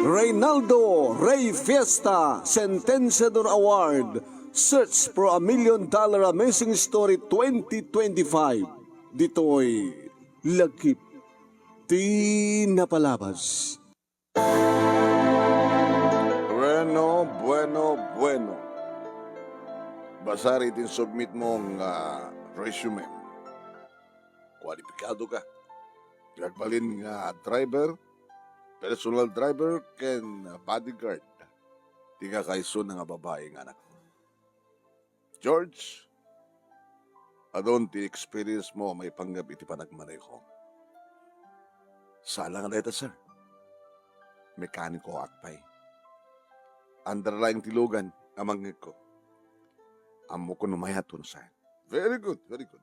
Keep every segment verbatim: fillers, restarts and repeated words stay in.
Reynaldo Rey Fiesta Sentenciador Award, Search for a Million Dollar Amazing Story twenty twenty-five. Ditoy lagip ti napalabas. Bueno, bueno, bueno. Basar iti submit mo nga resume. Kwalipikado ka. Agbalin nga driver, personal driver, ken bodyguard ti kakaisuna nga babai nga anak. George, adun ti experience mo maipanggep iti panagmaneho. Sala nga dayta, sir. Mekaniko ak pay. Underlying ti lugan a mangngegko. Ammokon no mayat wenno saan. Very good, very good.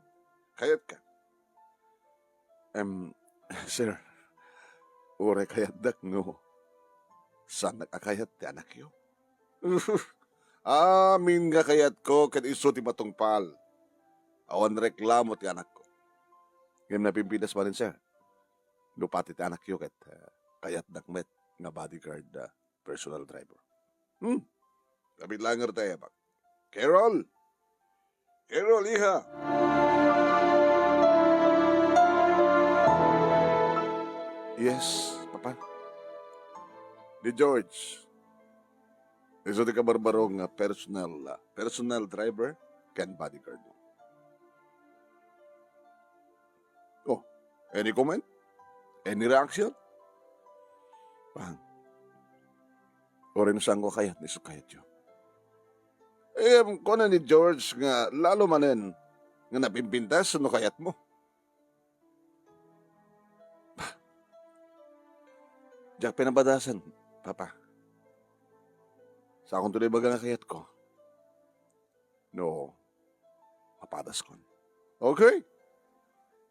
Kayatka. Em, sir, uray kayatdak no saannak a kayat ti anakyo. Amin nga kayatko ket isu ti matungpal. Awan reklamo ti anakko. Ngem napimpintas manen, sir. No pati ti anakyo ket, eh, kayatdak met nga bodyguard, ah, personal driver. Hmm? Kapit laeng ngarud ti ayabak. Carol! Carol, iha! Yes, Papa. Ni George. Isu ti kabarbaro nga personal, ah, personal driver ken bodyguard. Oh, any comment? Any reaction? Pang, uray no saanko a kayat ni isu kayatyo. Em, kuna ni George nga lalo manen nga napimpintas no kayatmo. Bah, diak pinabadasan, Papa. Saankonto la ibaga nga kayatko. No, mapadaskon. Okay.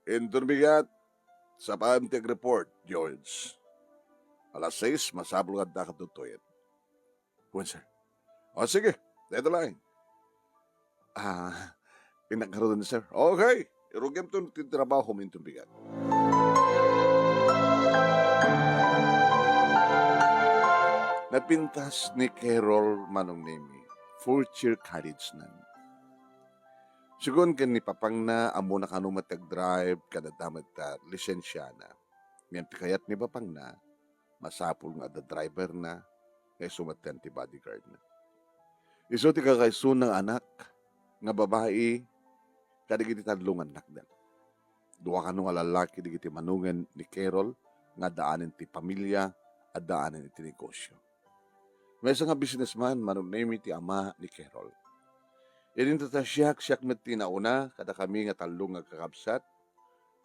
Inton bigat, sapaem ti ag-report, George. Alas sais, masapul nga adda kadto tuyen. Wen, sir. O, sige. Dayta laeng. Ah, innak ngaruden, sir. Okay. Irugimto ti trabahom inton bigat. Napintas ni Carol, Manong Nemi. Fourth year college nan. Sigun ken ni papangna, ammona kano met ti agdrive, ken adda met, ah, lisensiana. Ngem ti kayat ni papangna, masapul nga adda driverna, nga isu metten ti bodyguardna. Isu ti kakaisuna nga anak nga babai kadagiti tallo nga annakda. Dua kano nga lallaki dagiti manongen ni Carol nga addaanen ti pamilia, addaanen iti negosio. Maysa nga businessman, Manong Nemi, ti ama ni Carol. Idi natasiak, siak met ti nauna kadakami nga tallo nga agkakabsat.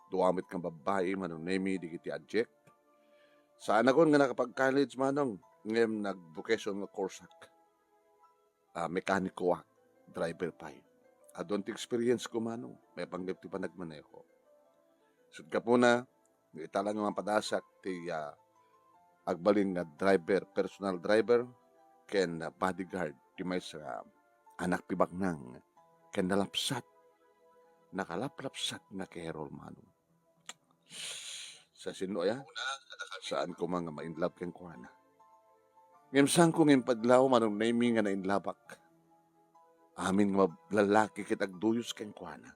Dua met nga babbai, Manong Nemi, dagiti adiak. Saanakon nga nakapag-college, Manong, ngem nag-vocational course ak. Ah, mekaniko ak, driver pay. Adun ti experience ko, Manong, maipanggep ti panagmaneho. Sut gapuna, no ita la nga mapadasak ti, ah, agbalin nga driver, personal driver, ken, ah, bodyguard ti maysa nga anak ti baknang, ken nalapsat, nakalaplapsat nga Carol, Manong. Sa sino aya? Saan ko man nga ma-in love kenkuana. Ngem saanko nga impadlaw, Manong Nemi, nga na-in love-ak. Amin nga mab-, lallaki ket agduyos kenkuana.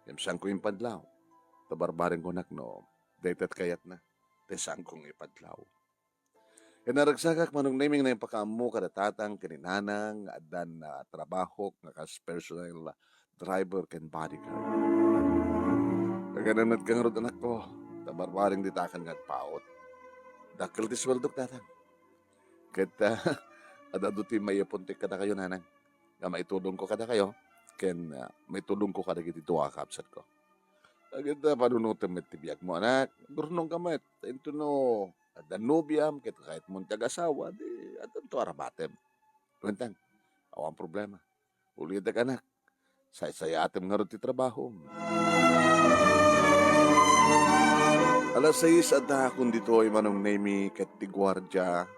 Ngem saanko impadlaw. Ta barbareng kunak no dayta ti kayatna. Ti saanko nga ipadlaw. Ket naragsakak, Manong Nemi, nga naimpakaammo kada tatang ken ni nanang nga addan, ah, trabahok nga kas personal driver ken bodyguard. Kagananat ka ngarud, anakko, ta barbareng ditakan nga agpaut. Dakkel ti sueldok, tatang. Ket, ah, ad-adu ti maiyapontek kadakayo, nanang, nga maitulongko kadakayo, ken, ah, maitulongko kadagiti dua a kabsatko. Ket, ah, panunotem met ti biagmo, anak. Agurnongka met. Ta intono adda nobiam ket kayatmon ti agasawa, di addanto arabatem. Kuentang, awan problema. Ulitek, anak. Saysayaatem ngarud ti trabahom. Alas sais addaakon ditoy, Manong Nemi, ket ti guardia,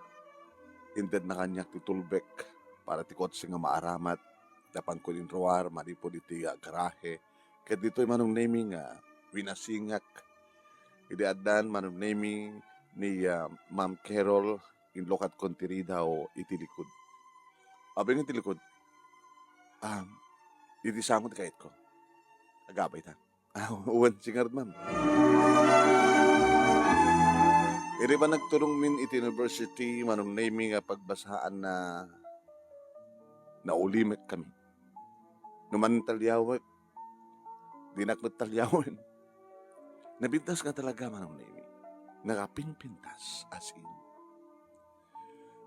intedna kaniak ti tulbek para ti kotse nga maaramat. Napankon inruar manipud iti garahe, ket ditoy, Manong Nemi, nga winasingak Idi addan, Manong Nemy, ni, ah, Ma'am Carol, inlukatkon ti ridaw iti likud. Abi nga iti likud, "Ah, ditoy sango ti kayatko. Agabay ta." "Ah, wen, singarud, ma'am." Idi panagturongmin iti university, Manong Nemy, nga pagbasaanna, naulimek kami. No mantaliawek, dinak met taliawen. Napintas nga talaga, Manong Nemy. Nakapinpintas, as in.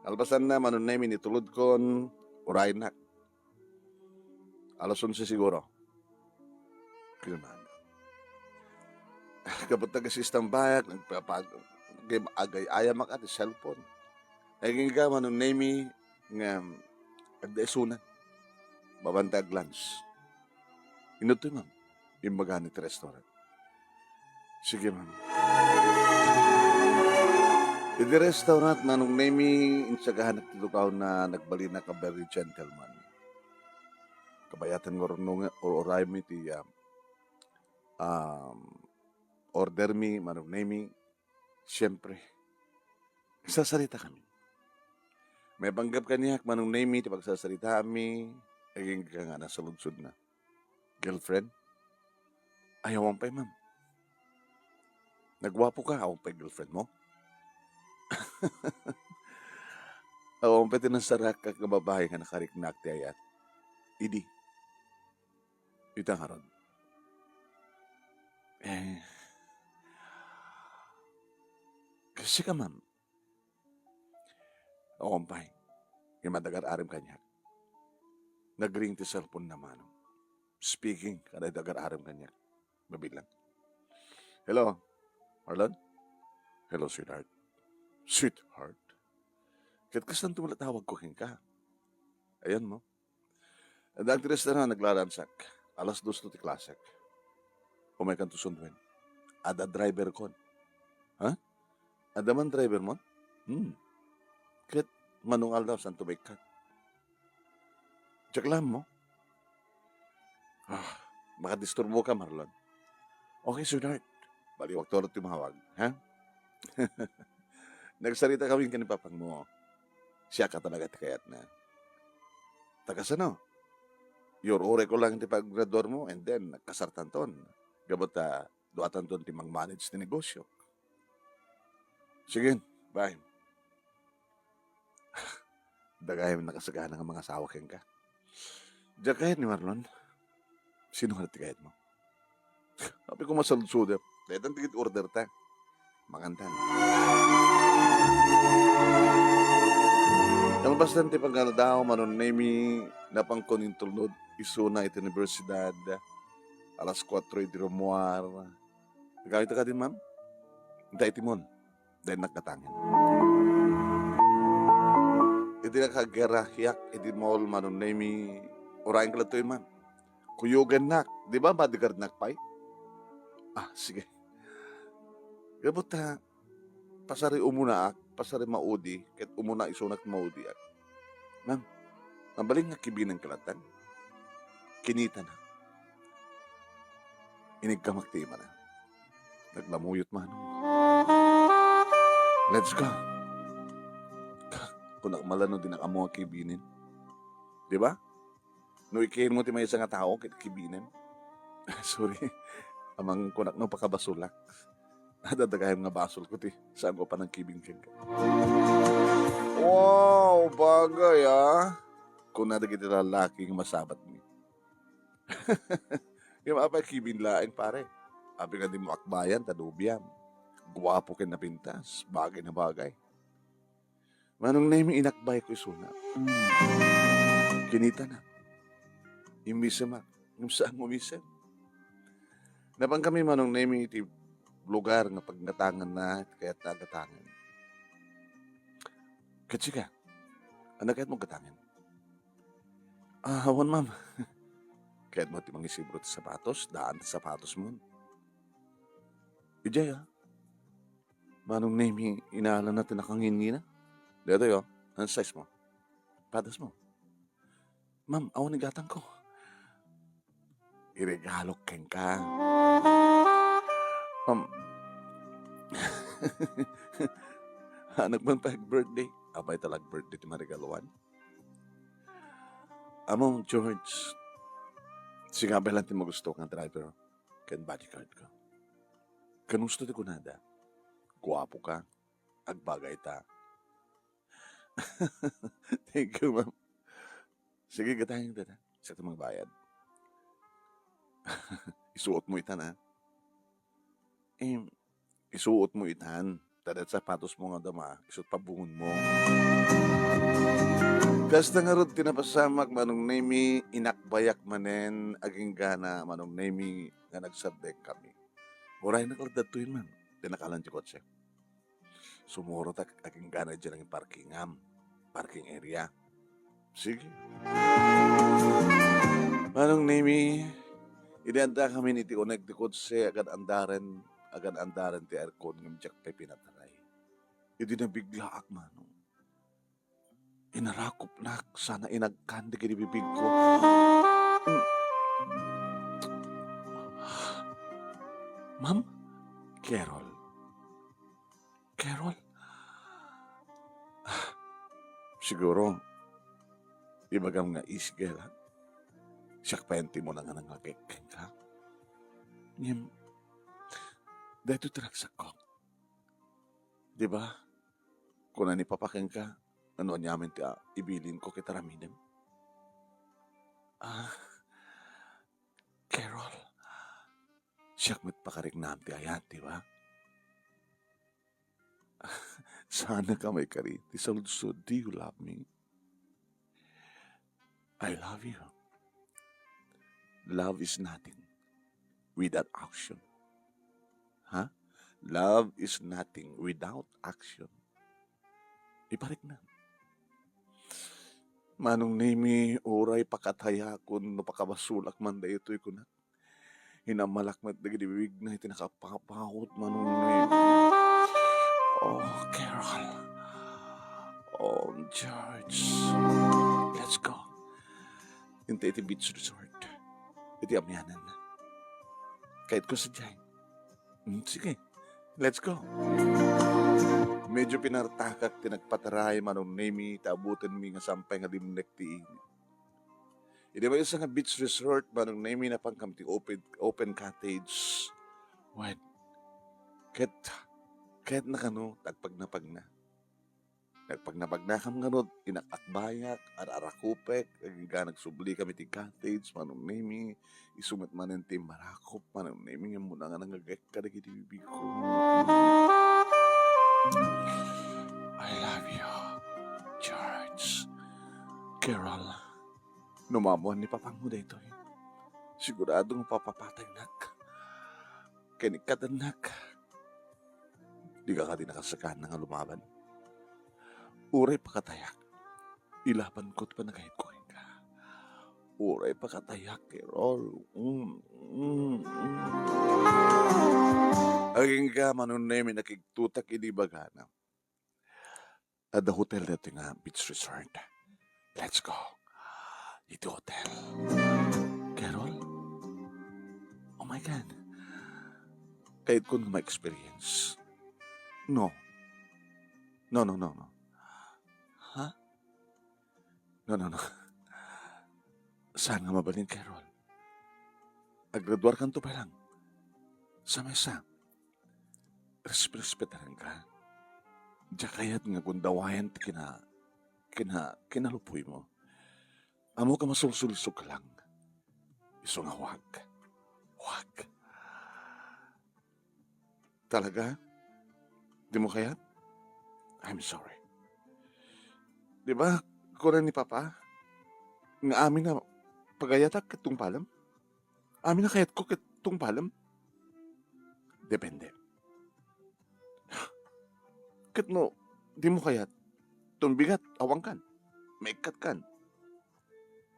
Kalpasanna, Manong Nemy, nitulodkon, uraynak. Alas onse siguro. Kinunana. Gapu ta kas istambayak, nagpapag-, agay-ayamak ti cellphone. Ay, kinka, Manong Nemy, nga, agda isunan. Mabanta ag-lunch. Inuttoy, ma'am. Imbagana iti restaurant. Sige, ma'am. Iti restaurant, Manong Nemy, insaganak ti lukaw na nagbalinak a very gentleman. Kabayatan nga urno nga, or-, uraymi ti, ah, um, order mi, Manong Nemy. Siyempre, sarsarita kami. Maipanggep kaniak, Manong Nemy, ti pagsarsaritaanmi, agingga nga nasaludsodna. "Girlfriend?" "Ay, awan pay, ma'am." "Nagwapo ka, awan pay girlfriend mo?" "Awan pay ti nasarakak nga babai nga nakariknak ti ayat. Idi, ita ngarud." Eh, kas sika, ma'am? "Awan pay. Ngem adda agar-arim kaniak." Nagring ti cellphone na, Manong. Speaking, kada adda agar-arim kaniak. Mabilang. "Hello, Marlon?" "Hello, sweetheart." "Sweetheart? Ket kasano ti tawagko kenka?" Ayan mo. Adda ti restaurant, naglalansak. Alas dos to ti klasek. Umaykanto sunduen. Adda driverkon. Ha? Adda man driver mo? Hmm. Ket mano nga aldaw, saanto maikkat? Diak laeng mo? Ah, makadisturboka, Marlon. Okay, sweetheart. Baliwakto tumawag, ha? Nagsarita kami ken ni papang mo. Siak a talaga ti kayatna. Ta kasano? Iyur-urayko lang ti paggraduar mo and then nagkasartanton. Gapu ta duatanton ti mang-manage ti negosyo. Sige, bye. Dagayam nakasagana nga mangasawa kenka. Diak kayat ni Marlon. Sino nga ti kayat mo? Apay ko masaludsodem. Daytan ti order ta. Mangantan. Kalpasan ti pagaldawko, Manong Nemy, napankon intulnod isuna iti universidad. Alas kuatro idi rummuar. Agawidka kadin, ma'am? Inta iti mall. Dayta naggatangen. Idi nakagarahiak iti mall, Manong Nemy, urayenka latta, ma'am. Kuyogennak. Di ba, bodyguardnak pay? Ah, sige. Gapu ta, pasari umunaak, pasari maudi, ket umuna isunak maudiak. Ma'am, mabalin nga kibinan ka latta? Kinitana. Inigkamak ti imana. Naglamuyot, Manong. Let's go. Kunak man la no dinak ammo nga kibinen. Di ba? No ikiin mo ti maysa nga tao, ket kibinem. Sorry. Amangan kunak no pakabasolak. Adda dagayam nga basolko ti saanko a panangkibin kenka. Wow, bagay, ah. Kuna dagiti lalaki nga masabatmi. Ngem apay kibin laeng, pare? Apay nga dimo akbayan ta nobiam? Guapo ken napintas, bagay na bagay. Manong Nemy, inakbayko isuna. Kinitana. Immisemak. Ngem saan nga umisem? Napankami, Manong Nemy, iti lugar nga paggatanganna, kayatna a gatangen. Ket sika, ania kayatmo gatangen? Ah, awan, ma'am. Kayatmo ti mangisibro ti sapatos? Daan ti sapatosmon. Idiay, ah. Manong Nemy, inaalana ti nakangingina. Daytoy, oh. Anong size mo? Padas mo? Ma'am, awan igatangko. Iregalok kenka. Ma'am, Anak man pay ag-birthday. Apay ta la ag-birthday ti maregaluan? Among George, sika pay lang ti magusto nga driver ken bodyguard ko. Kanusto ti kunada? Guapo ka, agbagay ta. Thank you, ma'am. Sige, gatayen dayta. Siak ti magbayad. Isuot mo itan, ha? Em, isuot mo itan. Ta dayta sapatos mo nga duma, isuot pabungon mo. Kasta ngarud ti napasamak, Manong Nemy, inakbayak manen, agingga, Manong Nemy, nga nagsardengkami. Uray nakaladdad to yun, ma'am. Tinakalan ti kotse. Sumurotak agingga idiay nangin parkingam, parking area. Sige. Manong Nemy, idi addakamin iti unek ti kotse, agan-andaren, agan-andaren ti aircon ngem diak pay pinataray. Idi nabiglaak, Manong, inarakopnak sana inagkan dagiti bibigko. Mm. Ma'am? Carol. Carol? Ah, siguro, ibagam nga isig lang. Siak pay ti umuna nga nangngegek kenka. Ngem, daytoy ti ragsakko. Di ba? Kuna ni Papa kenka, no aniaman ti, ah, ibilinko ket aramidem. Ah, Carol, siak met pakariknam ti ayat, di ba? Saan ka maikari ti saludsod, do you love me? I love you. Love is nothing without action. Ha? Love is nothing without action. Ipariknam. Manong Nemy, uray pakatayakon no pakabasolak man daytoy kunak. Hinamalak met dagiti bibigna iti nakapapawot, Manong Nemy. Oh, Carol. Oh, George. Let's go. Inta iti beach resort. Iti amianan. Kayatko sadiay. Mm, sige. Let's go. Medyo pinartakak ti nagpataray, Manong Nemy, ta abutenmi nga sampay nga dimnek ti init. Idi maysa nga beach resort, Manong Nemy, napankam ti open, open cottage. Wen, ket, ket nakano, tagpagnapagna. Nagpagnapagnakam ngarud, inakakbayak, ar-arakupek, agingga nagsublikam iti cottage, Manong Nemy, isu met manen ti immarakop, Manong Nemy, ngem umuna nga nangngegek kadagiti bibigko. I love you, George. Carol, no maammuan ni Papangmo daytoy, sigurado nga papapataynak. Ken ikkatennak. Dika kadi nakasakana nga lumaban? Uray pakatayak, ilabanko ti panagayatko kenka. Uray pakatayak, Carol. Mm, mm, mm. Agingga, Manong Nemy, nakigtotak idi ibagana. Adda hotel daytoy nga beach resort. Let's go. Iti hotel. Carol? Oh my God. Kayatkon nga ma-experience. No. No, no, no, no. Ha? No, no, no. Saan nga mabalin, Carol? Aggraduarkanto pay lang. Sa maysa, res-, respetarenka. Diak kayat nga gundawayan ti kina-, kina-, kinalupoymo. Ammok a masulsulsoka lang. Isu nga huwag. Huwag. Talaga? Dimo kayat? I'm sorry. Di ba, kuna ni Papa, nga amin a pagayatak ket tungpalem? Amin a kayatko ket tungpalem? Depende. Ket no, dimo kayat, tumbigat, awankan, maikkatkan.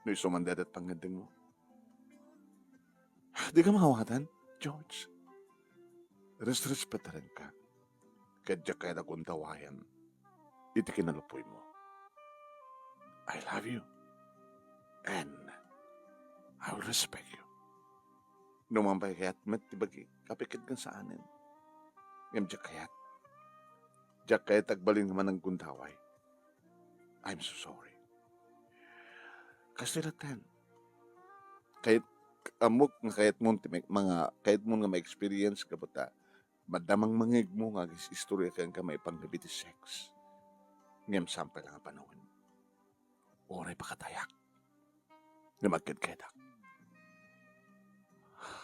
No isu man dayta ti pangngeddengmo. Dika maawatan, George. Res-, respetarenka. Ket diak kayat a gundawayan iti kinalupoymo. I love you. And I will respect you. No man pay kayat met ti bagi, apay ket nga saanen. Ngem diak kayat. Diak kayat agbalin nga mananggundaway. I'm so sorry. Kasta latta. Kayat, ammok nga kayatmo ti may-, mga, kayatmo nga ma-experience ka buta. Madamang mangegmo nga agis-istorya kenka maipanggep iti sex. Ngem saan pay la nga panawen. Uray pakadayak. Nga magkedkedak.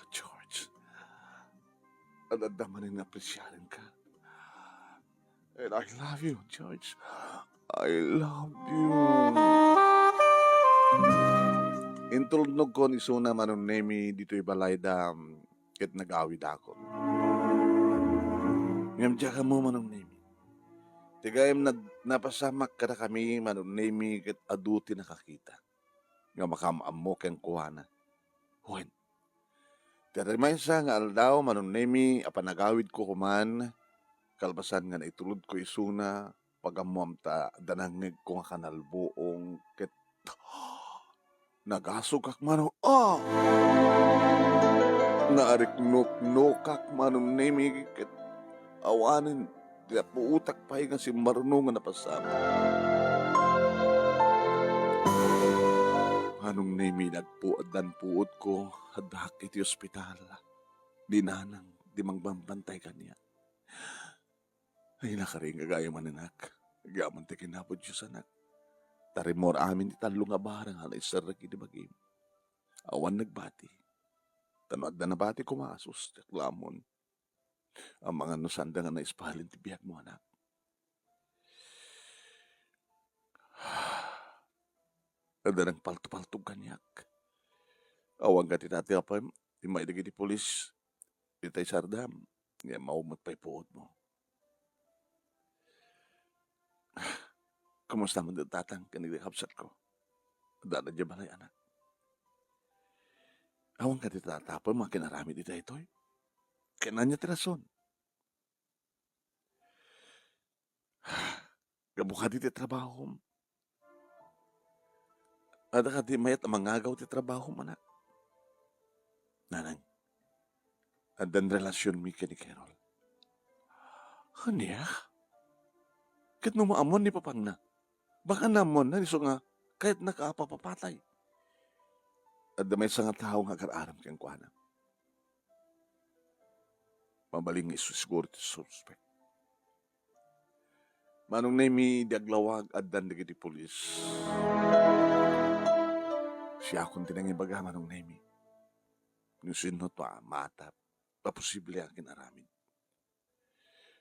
George, adda manen nga apresiarenka. And I love you, George. I love you. Intulnogko ni Suna, Manong Nemi, ditoy balayda, ket nagawidakon. Ngem diak ammo, Manong Nemi. Ti gayam nag-, napasamak kadakami, Manong Nemi, ket adu ti nakakita nga makaam-ammo kenkuana. Wen, ti maysa nga aldaw, Manong Nemi, a panagawidko koman, kalpasan nga naitulodko isuna, pagammoam ta adda nangngegko nga kanalbuong, ket nagasogak, Manong, ah! Naariknuknokak, Manong Nemi, ket awanen ti napuotak pay nga simmarno nga napasamak. Manong Nemi, nagpuaddan puotko, addak iti ospital. Ni nanang, ti mangbambantay kaniak. Ay, nakaring nga gayam, anak. Agyaman ti kinapudyo, anak. Ta rimmuar amin ti tallo nga barang a naiserrek iti bagim. Awan nagbati. Ta no adda nabati, kumasos, ti aklamon. Amangan no saanda nga naisbalin ti biagmo, anak. Adda nangpaltopaltog kaniak. Awan ka ti tatapem, immay dagiti pulis. Itay sardam, nga mao met pay puotmo. Kumusta man ti tatang ken ni kabsatko? Adda diay balay, anak? Awan ka ti tatapem nga kinaramid iti daytoy? Ken ania ti rason? Gapu kadi ti trabahom? Adda kadi mayat a mangagaw ti trabahom, anak? Nanang, addan relasionmi ken ni Carol. Ania? Ket no maammoan ni papangna, baka naammoanna isu nga kayatnaka a papapatay. Adda maysa nga tao nga agar-aram kenkuana. Mabalin nga isu siguro ti suspek. Manong Nemi, idi aglawag, addan dagiti pulis. Siakon ti nangibaga, Manong Nemi. No sino ti maatap, a posible a kinaramid.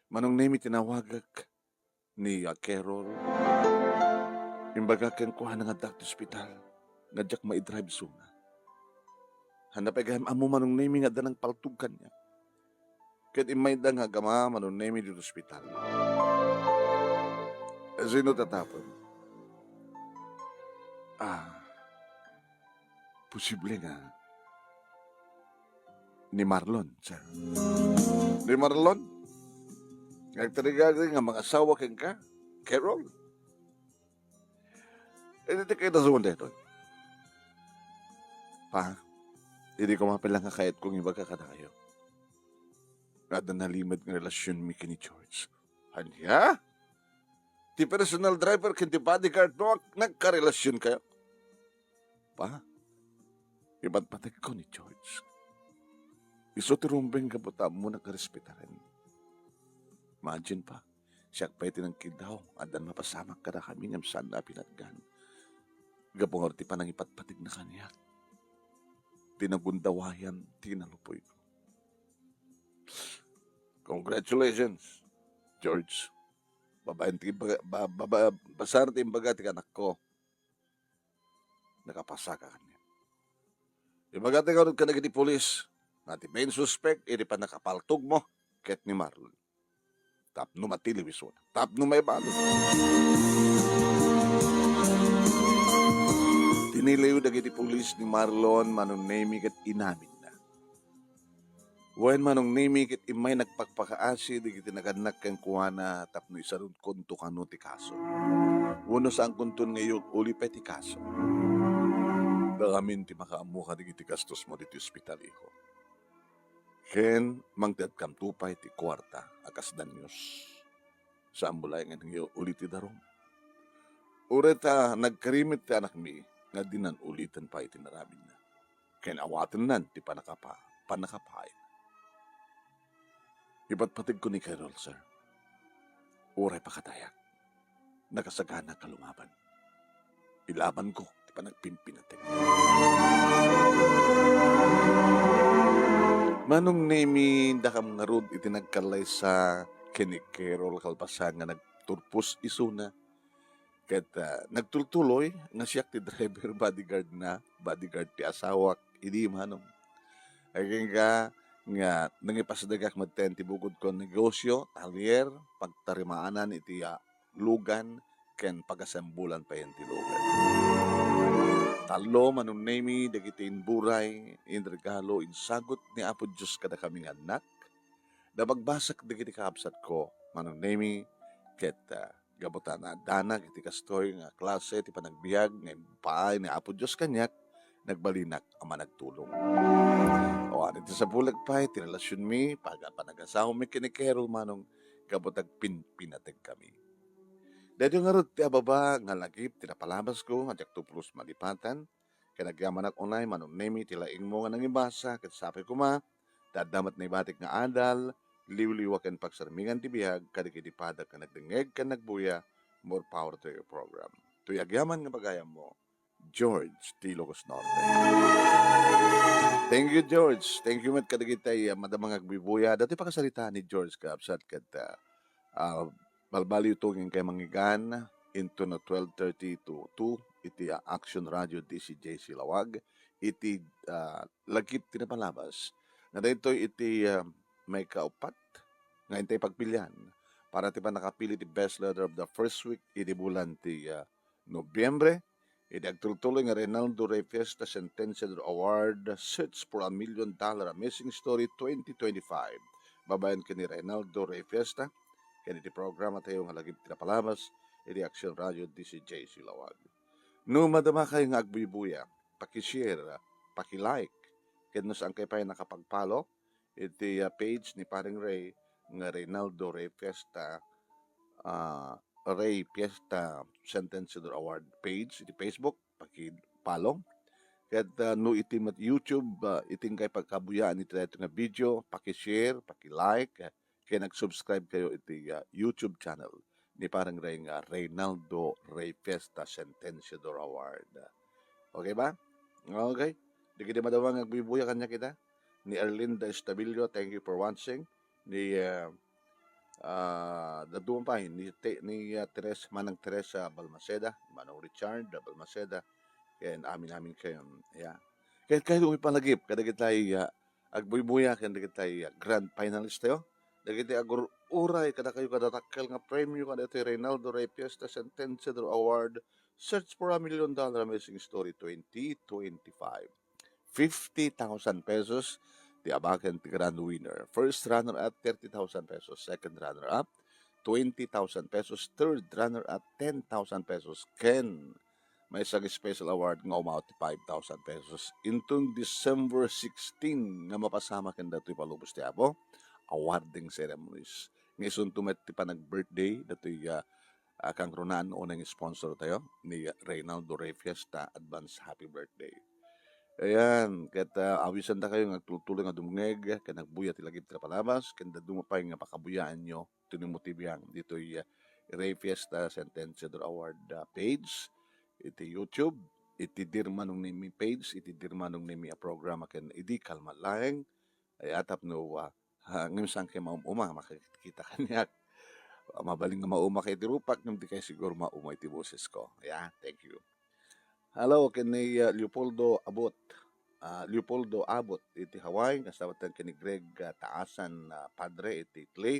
Manong Nemi, tinawagak ni, ah, Carol. Imbagak kenkuana nga addak ti ospital, nga diak maidrive isuna. Ania pay gayam ammo, Manong Nemi, nga adda nangpaltog kaniak. Ket immayda nga agama, Manong Nemi, ditoy ospital. Sino tatapem? Ah, posible nga ni Marlon, sir. Ni Marlon? Nga agtarigagri nga mangasawa kenka, Carol? Idi ti kayatmo daytoy. Pa, idi ko mapila nga kayatko nga ibaga kadakayo nga adda nalimed nga relasionmi ken ni George. Ania? Ti personal driver ken ti bodyguard mo, nagkarelasionkayo? Pa, ipatpategko ni George. Isu ti rumbeng gapu ta ammonak a respetaren. Imagine, pa, siak pay ti nangkiddaw, addan mapasamak kadakami ngem saanna a pinatgan. Gapu ngarud ti panangipatpategna kaniak, ti nagundawayam ti kinalupoyko. Congratulations, George. Babaen ti imbaga, ba-, baba-, basar ti imbaga ti kanakko. Nakapasaka kaniak. Ibaga ti ngarud kadagiti pulis nga ti main suspect iti pannakapaltogmo ket ni Marlon. Tapno matiliw isuna. Tapno maibalud. Tiniliw dagiti pulis ni Marlon, Manong Nemi, ket inaminna. Wen, Manong Nemi, ket immay nagpakpakaasi dagiti nagannak kenkuana tapno isanudkonto kano ti kaso. Wenno saankonton nga iyululi pay ti kaso. Dakamin ti makaammo kadagiti gastosmo ditoy ospital, iho. Ken mangtedkamto pay ti kuarta a kas danyos. Saanmo laeng nga uliti darum. Uray ta nagkarimit ti anakmi nga dinan uliten pay ti naramidna. Ken awatennan ti pannakapa-, pannakapaayna. Ipatpategko ni Carol, sir. Uray pakatayak. Nakasagana a lumaban. Ilabanko ti panagpimpinateg. Manong Nemi, dakam ngarud iti nagkallaysa ken ni Carol kalpasan nga nagturpos isuna. Ket, ah, nagtultuloy nga siak ti driver bodyguard na, bodyguard ti asawak idi, Manong. Agingga nga nangipasdegak metten ti bukodko a negosio, talyer, pagtarimaanan iti, ah, lugan, ken pagasembolan payen ti lugan. Tallo, Manong Nemi, dagiti imburay, inregalo, insagut ni Apo Dios kadakami nga annak. Nabagbasak dagiti kakabsatko, Manong Nemi, ket, ah, gapu ta nadanag iti kastoy nga klase ti panagbiag nga impaay ni Apo Dios kaniak, nagbalinak a managtulong. Awan iti sapulek pay ti relasionmi, paga-, panagasawami ken ni Carol, Manong, gapu ta agpinpinategkami. Daytoy ngarud ti ababa nga lagip ti napalabasko nga diak pulos malipatan, ken agyamanak unay, Manong Nemi, ti laingmo nga nangibasa, ket sapay koma, ta adda met naibatik nga adal, liwliwa ken pagsarmingan ti biag kadagiti padak nga nagdengngeg ken nagbuya. More power to your program. Toy agyaman nga pagayammo, George ti Ilocos Norte. Thank you, George. Thank you met kadagiti, ah, madama nga agbubuya. Datoy pakasaritaan ni George, kabsat, ket, ah, ah, balbaliwto nga inkay manggigan inton twelve thirty to two iti, ah, Action Radio D C J C Laoag iti, ah, lagip ti napalabas nga daytoy iti, ah, maikaupat nga intay pagpilian para ti pannakapili ti best letter of the first week iti bulan ti, ah, Nobyembre. Iti agtultuloy nga Reynaldo Rey Fiesta Sentenciador Award, Search for a Million Dollar Amazing Story twenty twenty-five. Babaen ken ni Reynaldo Rey Fiesta, ken iti programatayo nga lagip ti napalabas iti Action Radio D C J C Laoag. No madamakayo nga agbuybuya, paki-share, paki-like, ken no saankay pay nakapag-follow iti, ah, page ni Paring Ray nga Reynaldo Rey Fiesta, ah, Rey Fiesta Sentenciador Award page iti Facebook, paki-follow. Ket, ah, no iti met YouTube, ah, iti inkay pagkabuyaan iti daytoy nga video, paki-share, paki-like, ken nag-subscribe kayo iti, ah, YouTube channel ni Parang Ray nga Reynaldo Rey Fiesta Sentenciador Award. Okay ba? Okay. Dagiti madama nga agbuybuya kaniak ita. Ni Erlinda Estabillo, thank you for watching. Ni, ah, ah, dadduma pay, ni Te-, ni, ah, Teres-, Manang Teresa Balmaceda, Manong Richard Balmaceda, ken amin-amin kayo. Yeah. Ket kayo iti panagip, kadagiti, ah, agbuybuya ken dagiti, ah, grand finalist tayo. Dagiti agur-uray kadakayo kada dakkel nga premio kadagiti Reynaldo Rey Fiesta Sentenciador Award, Search for a Million Dollar Amazing Story twenty twenty-five. Fifty thousand pesos ti abaken ti grand winner. First runner-up, thirty thousand pesos. Second runner-up, twenty thousand pesos. Third runner-up, ten thousand pesos. Ken maysa nga special award nga umawat ti five thousand pesos inton December sixteen nga mapasamak ken datoy palubos ti Apo, awarding ceremonies. Nga isunto met ti panag-birthday datoy, ah, ah, kangrunaan unay nga sponsor tayo ni Reynaldo Rey Fiesta. Advance happy birthday. Ayan, ket, ah, awisan dakayo nga agtultuloy nga dumngeg ken agbuya ti lagip ti napalabas, ken dadduma pay nga pakabuyaanyo ti no ti biang ditoy, ah, Rey Fiesta Sentenciador Award, ah, page iti YouTube, iti Dear Manong Nemi page, iti Dear Manong Nemi a programa ken idi kalman laeng. Ay, atap no, ah, ah, ngem saan kay maum-uma, makakita kaniak. Ah, mabalin nga mauma kay iti rupak, ngem di kay siguro mauma iti boses ko. Yeah, thank you. Hello, ken ni, ah, Leopoldo Abot. Ah, Leopoldo Abot iti Hawaii, kasta met ken ni Greg, ah, Taasan, ah, Padre iti Italy,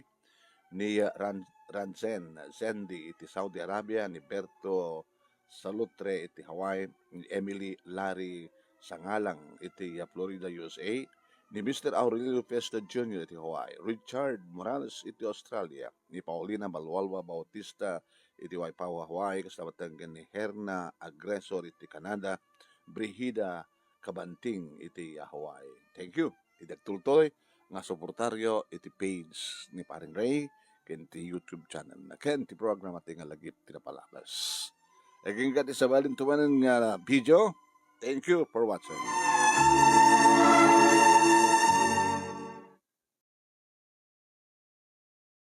ni, ah, Ran-, Ranzen Zendi iti Saudi Arabia, ni Berto Salutre iti Hawaii, ni Emily Larry Sangalang iti, ah, Florida, U S A, ni Mister Aurelio Fiesta Junior iti Hawaii, Richard Morales iti Australia, ni Paulina Balwalwa Bautista iti Waipahu, Hawaii, kasta met ken ni Herna Agresor iti Canada, Brigida Kabanting iti Hawaii. Thank you. Iti agtultuloy, nga suportaryo iti page ni Paring Ray ken ti YouTube channel na ken ti programa ti Ingalagip ti Napalabas. Agingga ti sabali ti manen nga video. Thank you for watching.